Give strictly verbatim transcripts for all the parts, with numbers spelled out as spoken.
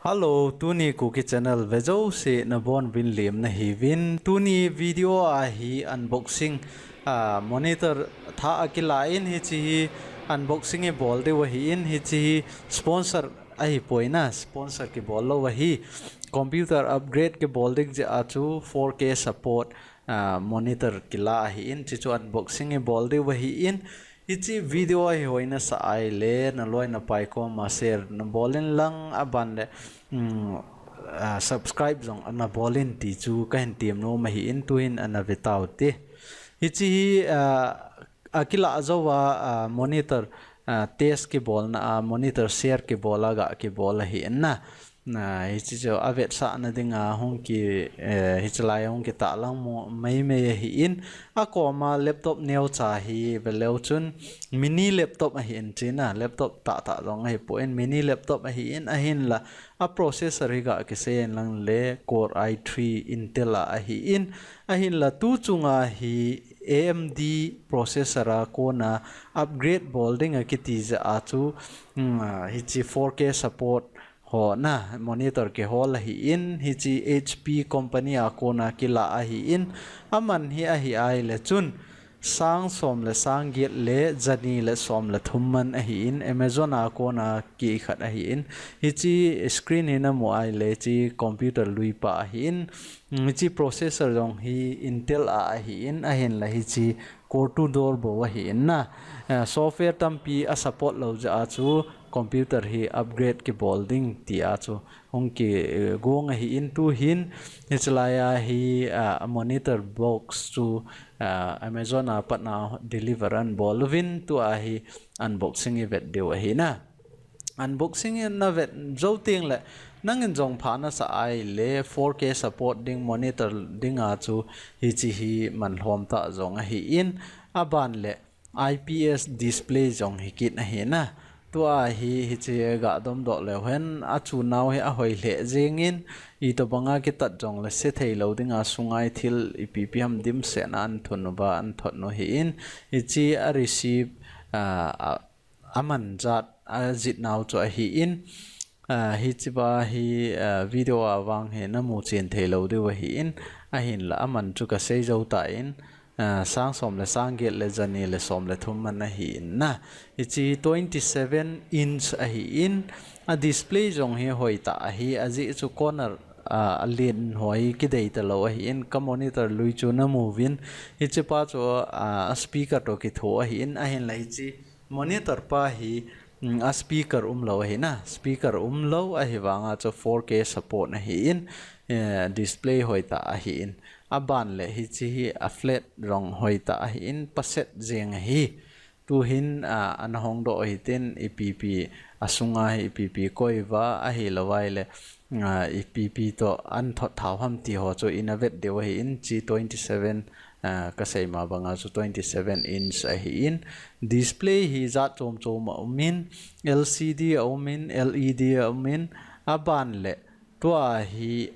Hello, tuni Kuki Channel vejouse nabonuvin lemna hiuvin. Tuni video a hi unboxing, ah, monitor thah akilah in, hiche hi unboxing ibol diu ahin, hiche hi sponsor ahipoi na, sponsor kibol lou ahi. Computer upgrade kibol ding jeh a chu four K support, ah, monitor kilah ahin, hiche chu unboxing ibol diu ahin, hiche video hi hoina sa ahile, naloi napai koma share nabol in lang, aban le, um, ah, subscribe jong nabol in ti chu kahin temnom ahin, tuhin ana ve taute. Hiche hi, ah, akilah jouva, ah, monitor, ah, test kibolna a, monitor share kibol a ga kibol ahin na. Na, hiche chu avetsahna dinga hung ki, eh, hiche lai hung kitahlang mo, meimei ahin, akoma laptop neocha hi veleu chun mini laptop ahin, hiche na, laptop tahtah jong ahipon mini laptop ahin, ahinla a processor hi ga kisei in lang le Core i three Intel a ahin, ahinla tu chunga hi A M D processor a kona upgrade bol ding akiti jeh a chu, um, ah, hiche four K support ho na monitor kihol ahin, hiche H P company a kona kilah ahin, aman hi ahi ahile chun sang som le sang get le jani le som le thum man ahin, Amazon a kona kikhat ahin, hiche screen hi namu ahile hiche computer lui pa ahin, hiche processor jong hi Intel a ahin, ahinla hiche Core two door bou ahin na. Eh, software tampi a support lou jeh a chu computer hi upgrade kibol ding ti a chu hung ki, eh, gong ahin, tuhin hiche lai a hi, ah, monitor box chu, ah, Amazon a patna deliver anabol uvin, tua hi unboxing ivet diu ahi na. Unboxing navet jou teng le, nangin jong pha nasa ahile four K support ding monitor dinga chu hiche hi man lhom tah jong ahin, aban le I P S display jong hi kit ahi na. Tua hi hiche ga domdoh leu hen, achunau hi ahoi lheh jengin, itobanga kitat jongle se thei lou dinga sunga hi thil ipi ipi ham dimset a anthun uva anthot u ahin, hiche a receive, ah, a, aman jat ajih nau chu ahin, ah, hiche va hi, ah, video a vang hi namu chen thei lou diu ahin, ahinla aman chu kasei jou tan, ah, sang som le sang get le jani le som le thum man ahin na. Hiche twenty seven inch ahin, a display jong hi hoitah ahi, ajeh chu corner, ah, alen ho hi kidei talou ahin, ka monitor lui chu namu uvin, hiche pa chu, ah, a speaker toh kitho ahin, ahinla hiche monitor pa hi, mm, a speaker umlou ahi na, speaker umlou ahi vanga chu four K support ahin, eh, display hoitah ahin, aban le hiche hi a flat jong hoitah ahin, paset jeng ahi. Tuhin, ah, ana hongdoh u hitin, ipi ipi asunga hi ipi ipi koi uva ahilou vai le, ah, ipi ipi toh anthot thau ham ti ho chu ina vet diu ahin, hiche twenty seven, ah, kasei ma banga chu twenty seven inch ahin, display hi jat chom chom aumin, L C D aumin, L E D aumin, aban le tua hi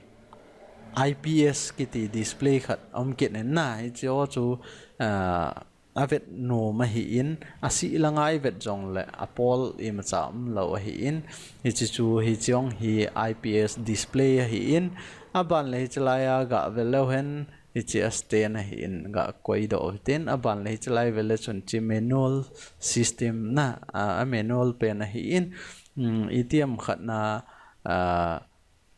I P S kiti display khat aum kit in na, hiche ho chu, ah, avet nom ahin, asih langa ivet jongle apol imacha umlou ahin, hiche chu hiche jong hi I P S display ahin, aban le hiche lai a ga vet leu hen, hiche a stand ahin, ga koidoh u hitin, aban le hiche lai vet le chun hiche manual system na, ah, a manual pen ahin, um, itiham khat na, ah,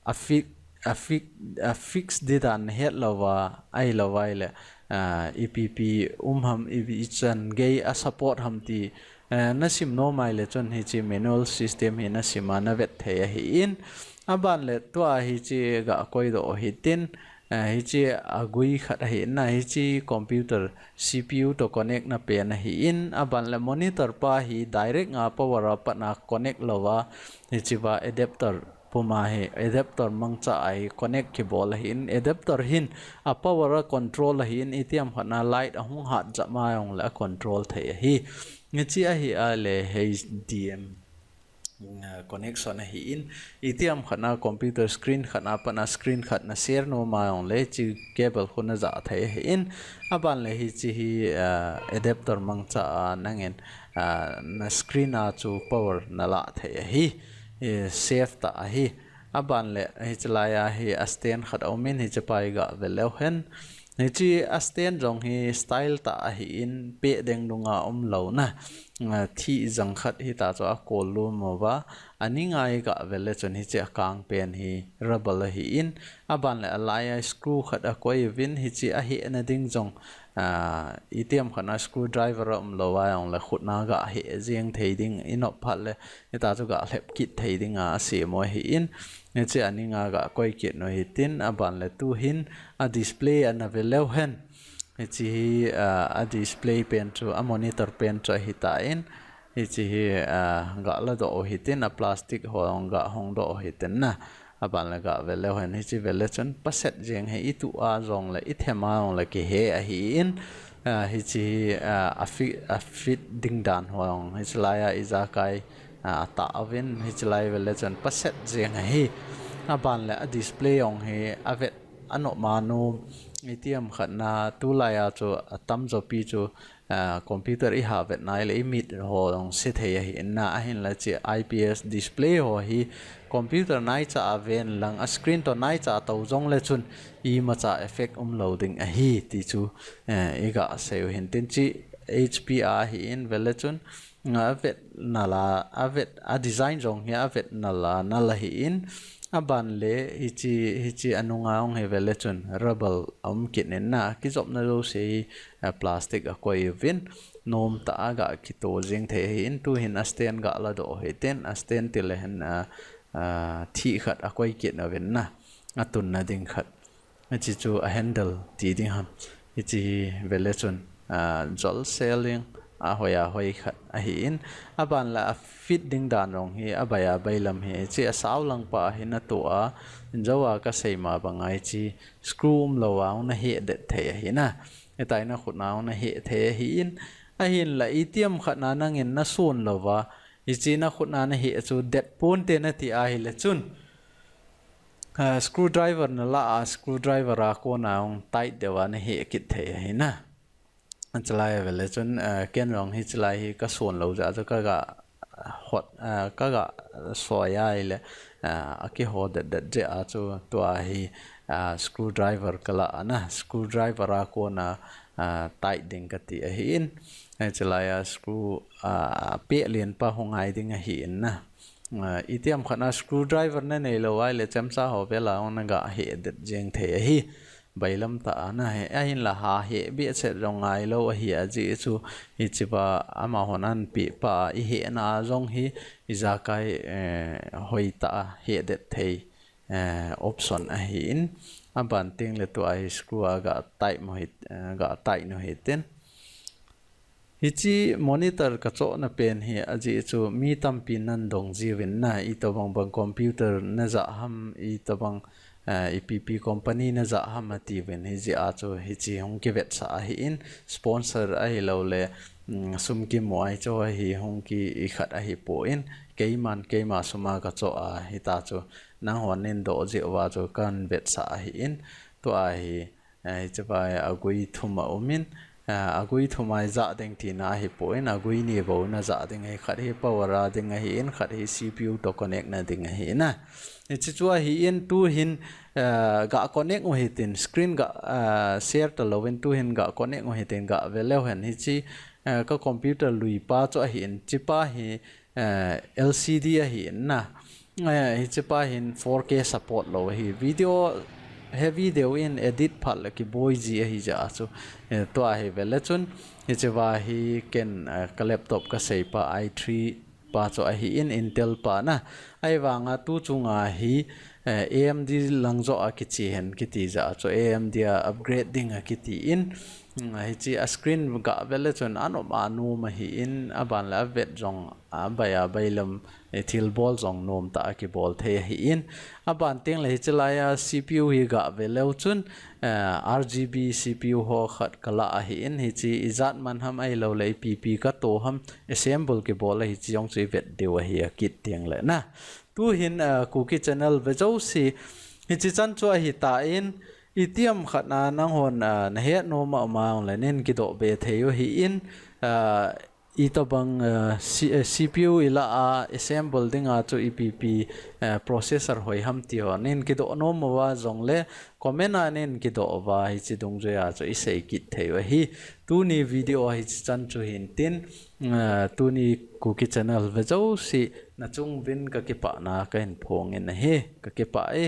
a fix, a fix, a fix di dan nahet louva, ahilou vai le, ah, ipi ipi um ham, ipi ichan gei a support ham ti, eh, nasim nom ahile chun hiche manual system hi nasima navet thei ahin, aban le tua hiche ga koidoh u hitin, eh, hiche agui khat ahin na, hiche computer C P U toh connect na pen ahin, aban le monitor pa hi direct nga power a patna connect louva, hiche va adapter puma hi adapter mangcha a hi connect kibol ahin, adapter hin a power a control ahin, itiham khat na light ahung hat jep ma jongle a control thei ahi. Hiche ahi ahile H D M, uh, connection ahin, itiham khat na computer screen khat na patna screen khat na share nom a jongle hiche cable khu na jah thei ahin, aban le hiche hi, uh, adapter mangcha a nangin, uh, na screen a chu power na lah thei ahi. Eh, safe tah ahi. Aban le hiche lai a hi a stand khat a um in, hiche pa hi ga ve leu hen. Hiche a stand jong hi style tah ahi in, peh ding nunga um lou na. Ah, thih jang khat hita chu a kol lum uva. A ni nga hi ga ve le chun hiche a kang pen hi rubber ahi in. Aban le a lai a screw khat a koi uvin, hiche a hehna ding jong, ah, itiham khat na screwdriver a um lou a jong le khut na ga heh jeng thei ding, i nop phat le hita chu ga lhep kit thei ding a, a sem u ahi in. Hiche a ni nga ga koi kit u hitin, aban le tu hin a display ana ve leu hen. Hiche hi, ah, a display pen chu, a monitor pen chu ahi ta in. Hiche hi, ah, ga la doh u hitin, a plastic ho jong ga hong doh u hitin na. Aban le ga ve leu hen, hiche ve le chun paset jeng hi, i tuh a jong le, i them a jong le kihe ahi in. Ah, hiche hi, ah, a fit, a fit ding dan ho jong, hiche lai a ijakai, ah, a tah uvin, hiche lai ve le chun paset jeng ahi. Aban le a display jong hi a vet a nop ma nu, itiham khat na, tulai a chu a tamjo pi chu, ah, computer i ha vet nai le i mit ho jong se thei ahi in na, ahin la hiche I P S display ho hi computer naicha a ven lang a screen toh naicha a tou jong le chun imacha effect um lou ding ahi ti chu, eh, i ga sei u hin tin, hiche H P a ahi in ve le chun, a vet nal a, a vet, a design jong hi a vet nal a nal ahi in, aban le hiche, hiche a nunga jong hi ve le chun rubber a um kit in na, kijopna jouse hi, ah, plastic a koi uvin, nom tah a ga kito jeng thei ahi in, tu hin a stand ga la doh u hitin, a stand ti le hin, ah, ah, thih khat a koi kit uvin na, a tunna ding khat. Hiche chu a handle ti ding ham. Hiche hi ve le chun, ah, jol selling a hoi a hoi khat ahi in. Aban le a fit ding dan jong hi a bai a bai lam hi. Hiche a sao lang pa hi na tuh a, in jo a ka sei ma bang a hiche screw um lou a hung na heh det thei ahi na. Hitia hi na khut na hung na heh thei ahi in. Ahin la itiham khat na nangin na sun lou va, hiche na khut na na heh chu det ponte na ti ahi le chun, ah, screwdriver na la a, screwdriver a kona hung tight deu a na heh kit thei ahi na. Hiche lai a ve le chun, ah, ken jong hiche lai hi ka sun lou jeh a chu ka ga hot, ah, ka ga soi a ahile, ah, a kiho det det jeh a chu tua hi, ah, screwdriver ka la a na, screwdriver a kona, ah, tight ding ka ti ahi in. Hiche lai a screw, ah, peh len pa hung ngai ding ahi in na. Ah, itiham khat na screwdriver na nei lou ahile chemcha ho vel a hung na ga heh det jeng thei ahi. Bailam tah a na hi, ahin la ha heh behseh jong ngai lou ahi a, ajeh chu hiche pa amahon an peh pa i hehna a jong hi ijakai, eh, hoi tah a heh det thei, eh, option ahi in, aban teng le tua hi screw a ga tight mo hi, eh, ga tight nu hitin. Hiche monitor ka chohna pen hi ajeh chu mi tampi nan dong jiuvin na, itobang bang computer na ja ham, itobang, eh, ipi pi company na ja ham ati uvin, hijeh a chu hiche hung kivetsah ahi in, sponsor ahilou le, mm, sum kimu ahi chu hi hung ki i khat ahi poi, keiman keima sum a ka choh a, hita chu nanghon nin doh jeh uva chu kan vetsah ahi in, tua hi, eh, hiche pa hi a gui thum a um in, eh, a gui thum a i ja ding tina ahi poi, a gui ni bou na ja ding ahi, khat hi power a ding ahi in, khat hi C P U toh connect na ding ahi na. Hiche chu ahi in, tu hin, eh, ga connect u hitin, screen ga, eh, share ta lou in, tu hin ga connect u hitin, ga ve leu hen hiche, eh, ka computer lui pa chu ahi in, hiche pa hi, eh, L C D ahi in na. Eh, hiche pa hin four K support lou ahi. Video, heavy deu in edit phat le kiboi ji ahi jeh a chu. Eh, tua hi ve le chun, hiche pa hi ken, eh, ka laptop ka sei pa i three pa chu ahi in, Intel pa na. Ahivang a tu chunga hi, eh, A M D lang joh a kiche hen kiti jeh a chu, A M D a upgrade ding a kiti in, mm, hiche a screen ga ve le chun a nom a nom ahi in, aban le a vet jong a bai a bai lam, eh, thil bol jong nom tah a kibol thei ahi in. Aban teng le hiche lai a C P U hi ga ve leu chun, eh, R G B C P U ho khat ka la ahi in, hiche ijat man ham ahilou le ipi pi ka toh ham, assemble kibol a hiche jong chu i vet diu ahi a kit teng le na. Tu hin, eh, Kuki channel ve jouse, hiche chan chu ahi ta in, itiham khat na nanghon, eh, na het nom a um a um le nin kidoh be thei u ahi in, eh, itobang uh, C, uh, CPU ila a assemble dinga chu ipi ipi uh, processor hoi ham ti ho nin kidoh nom uva jongle comment a nin kidoh uva hichi dungjuia chu isei kit thei u ahi. Tuni video hichi chan chu hintin uh, tuni Kuki channel ve jouse nachung uvin kakipana kahin phong in ahi. Kakipah e.